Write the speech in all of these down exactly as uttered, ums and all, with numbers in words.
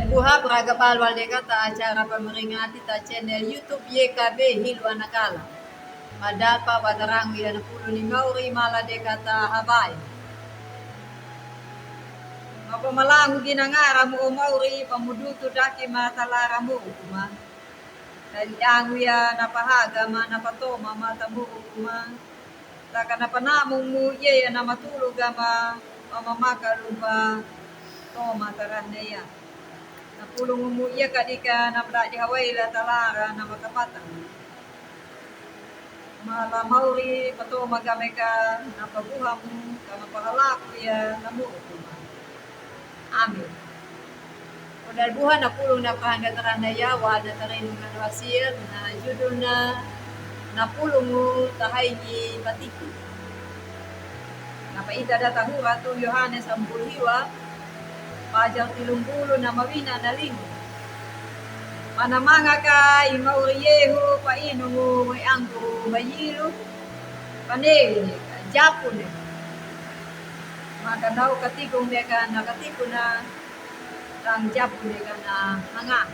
Buha, praga balwal de kata acara pemeringati ta channel YouTube Y K B Hilu Anakala. Madapa batarangu ya napulu ni mauri mala de kata habai. Mapamalangu gina ngara mo o mauri pamudutu daki ma talara mo kuma. Dali dangu ya napahaga ma napatoma ma ta mo kuma. Taka napanamung mu iye ya namatulu gama mamaka lumpa toma tarahna ya. Napulung mu iye kadika namdadi hawaila talara namakapata. Mala mauri patoma gama ika napabuha mu gama pahalaku ya namu kuma. Amin. Unda buha napulung na prahanga tarahna ya wa na tarenu na wasil na judulna napulung tahaini patiki. Napaita da tahura tu Yohanes ambul hiwa paja tilung bulu na mawina na lingu. Manamanga ka i mauri yehu painungu we anggu mayilu. Panewine ka japune. Maka nau katigung ne ka na katikuna. Tang japune ka na hanga.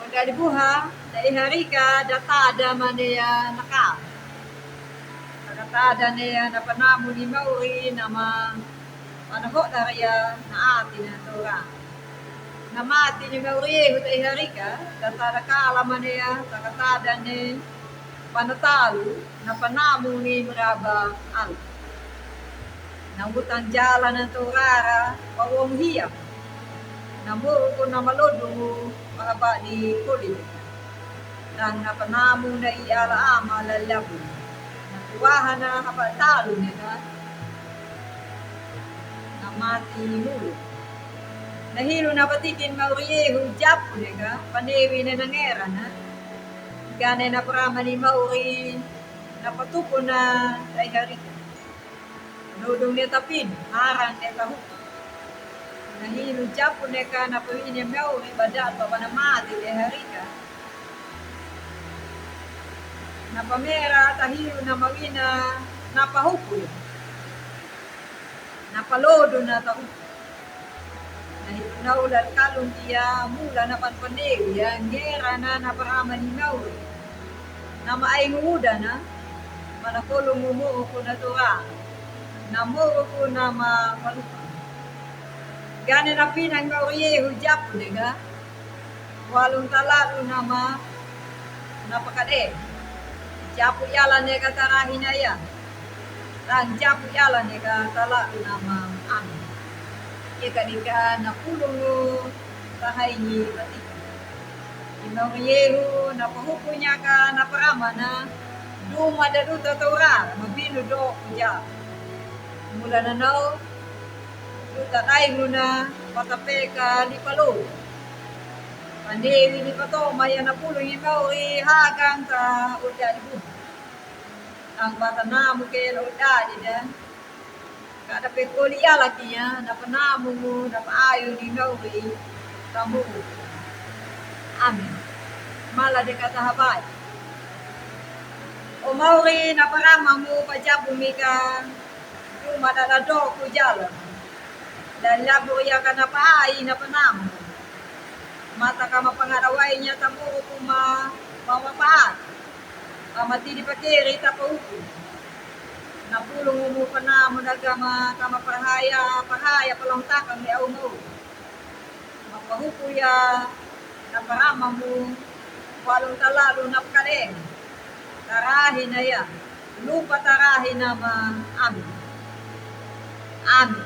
Unda di buha da i harika da tada mane ya naka. Taka tada ne ya napanamu ni mauri nama. Mana hoda ria na ati na tora. Namati ni mauri yehu ta i harika da tada kala mane ya taka tada ne. Panatalu napanamu ni mraba al. Namutan jala na torara pawong hiya. Namuruku namalodungu pahaba ni koli. Dan napanamu na i ala ama lalabu. Natuwaha na haba talu ne ka. Namati mulu. Nahilu napatikin mauri yehu japu ne ka panewi ne nangera na. Gane naparama ni mauri napatuku na ta i harika. Nodong ne tapin harang ne tahuku. Nahilu japu ne ka napawine mauri badal pabanamati ta i harika. Napamera tahilu namawina napahuku. Napalodo na tahuku. Nahilu naula kalung dia mula na panpanewi ya ngera na naparama ni mauri. Nama ainguda na mana kolung mumu ku na tora. Namu ku nama palupa. Gane napinang mauri yehu japu ne ka. Walung talalu nama napakade. Japu yala ne ka tarahi na ya. Tang japu yala ne ka talalu nama ami. Ika dika napulungu tahaini patiki. I mauri yehu napahuku nya ka naparama na. Duma da duta tora mabinu do ku ja. Mula na nau. Duta dai muna patapeka ni palo. Panewi ni patoma ya napulung i mauri hagang ta unda di bu. Ang patanamu ke na unda di da. Kada pekoli yala kiya napanamu mu napaayu ni mauri. Tamu. Amin. Mala de kata habai. O mauri naparama mu pajabu mika. Duma da da do ku jala. Da labu ya ka napaayi napanamu. Mata ka mapangadawai nya tamu ku ma mamapaat. Ka matidi pakeri tapauku. Napulung mu panamu na gama ka maparahaya parahaya palontakang ni au mau. Mapahuku ya naparama mu. Walung talalu napakade. Tarahi na ya. Lupa tarahi nama ami. Ami.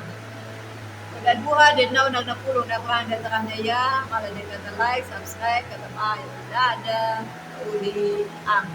Unda buha de nau na napulung na prahanga tarahna ya mala de kata like, subscribe, kata bai. Dada. Uli ami.